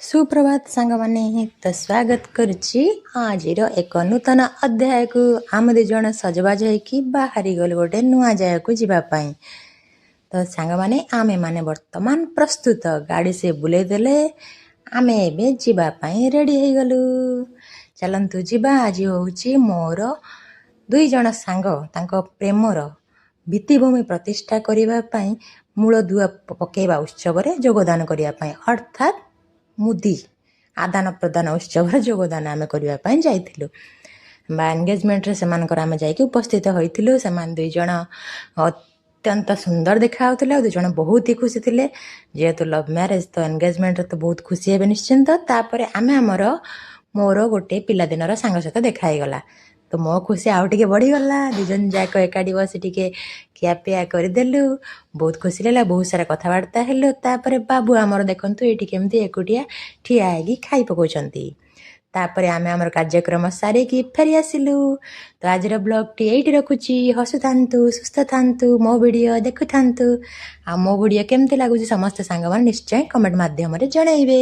ସୁପ୍ରଭାତ ସାଙ୍ଗମାନେ। ତ ସ୍ୱାଗତ କରୁଛି ଆଜିର ଏକ ନୂତନ ଅଧ୍ୟାୟକୁ। ଆମେ ଦୁଇ ଜଣ ସଜବାଜ ହେଇକି ବାହାରି ଗଲୁ ଗୋଟେ ନୂଆ ଜାଗାକୁ ଯିବା ପାଇଁ। ତ ସାଙ୍ଗମାନେ, ଆମେମାନେ ବର୍ତ୍ତମାନ ପ୍ରସ୍ତୁତ। ଗାଡ଼ି ସେ ବୁଲେଇ ଦେଲେ, ଆମେ ଏବେ ଯିବା ପାଇଁ ରେଡ଼ି ହେଇଗଲୁ। ଚାଲନ୍ତୁ ଯିବା। ଆଜି ହେଉଛି ମୋର ଦୁଇ ଜଣ ସାଙ୍ଗ ତାଙ୍କ ପ୍ରେମର ଭିତ୍ତିଭୂମି ପ୍ରତିଷ୍ଠା କରିବା ପାଇଁ ମୂଳଦୁଆ ପକେଇବା ଉତ୍ସବରେ ଯୋଗଦାନ କରିବା ପାଇଁ, ଅର୍ଥାତ୍ ମୁଦି ଆଦାନ ପ୍ରଦାନ ଉତ୍ସବରେ ଯୋଗଦାନ ଆମେ କରିବା ପାଇଁ ଯାଇଥିଲୁ ବା ଏନଗେଜମେଣ୍ଟରେ ସେମାନଙ୍କର ଆମେ ଯାଇକି ଉପସ୍ଥିତ ହୋଇଥିଲୁ। ସେମାନେ ଦୁଇ ଜଣ ଅତ୍ୟନ୍ତ ସୁନ୍ଦର ଦେଖାଯାଉଥିଲେ ଆଉ ଦୁଇ ଜଣ ବହୁତ ହି ଖୁସି ଥିଲେ। ଯେହେତୁ ଲଭ୍ ମ୍ୟାରେଜ୍, ତ ଏନଗେଜମେଣ୍ଟରେ ତ ବହୁତ ଖୁସି ହେବେ ନିଶ୍ଚିନ୍ତ। ତାପରେ ଆମେ ଆମର ମୋର ଗୋଟେ ପିଲାଦିନର ସାଙ୍ଗ ସହିତ ଦେଖା ହେଇଗଲା, ତ ମୋ ଖୁସି ଆଉ ଟିକେ ବଢ଼ିଗଲା। ଦୁଇ ଜଣ ଯାକ ଏକାଠି ବସି ଟିକେ ଖିଆପିଆ କରିଦେଲୁ। ବହୁତ ଖୁସି ଲାଗିଲା, ବହୁତ ସାରା କଥାବାର୍ତ୍ତା ହେଲୁ। ତାପରେ ବାବୁ ଆମର ଦେଖନ୍ତୁ, ଏଇଠି କେମିତି ଏକୁଟିଆ ଠିଆ ହେଇକି ଖାଇ ପକାଉଛନ୍ତି। ତାପରେ ଆମେ ଆମର କାର୍ଯ୍ୟକ୍ରମ ସାରିକି ଫେରି ଆସିଲୁ। ତ ଆଜିର ବ୍ଲଗ୍ଟି ଏଇଠି ରଖୁଛି। ହସୁଥାନ୍ତୁ, ସୁସ୍ଥ ଥାନ୍ତୁ, ମୋ ଭିଡ଼ିଓ ଦେଖୁଥାନ୍ତୁ। ଆଉ ମୋ ଭିଡ଼ିଓ କେମିତି ଲାଗୁଛି, ସମସ୍ତେ ସାଙ୍ଗମାନେ ନିଶ୍ଚୟ କମେଣ୍ଟ ମାଧ୍ୟମରେ ଜଣାଇବେ।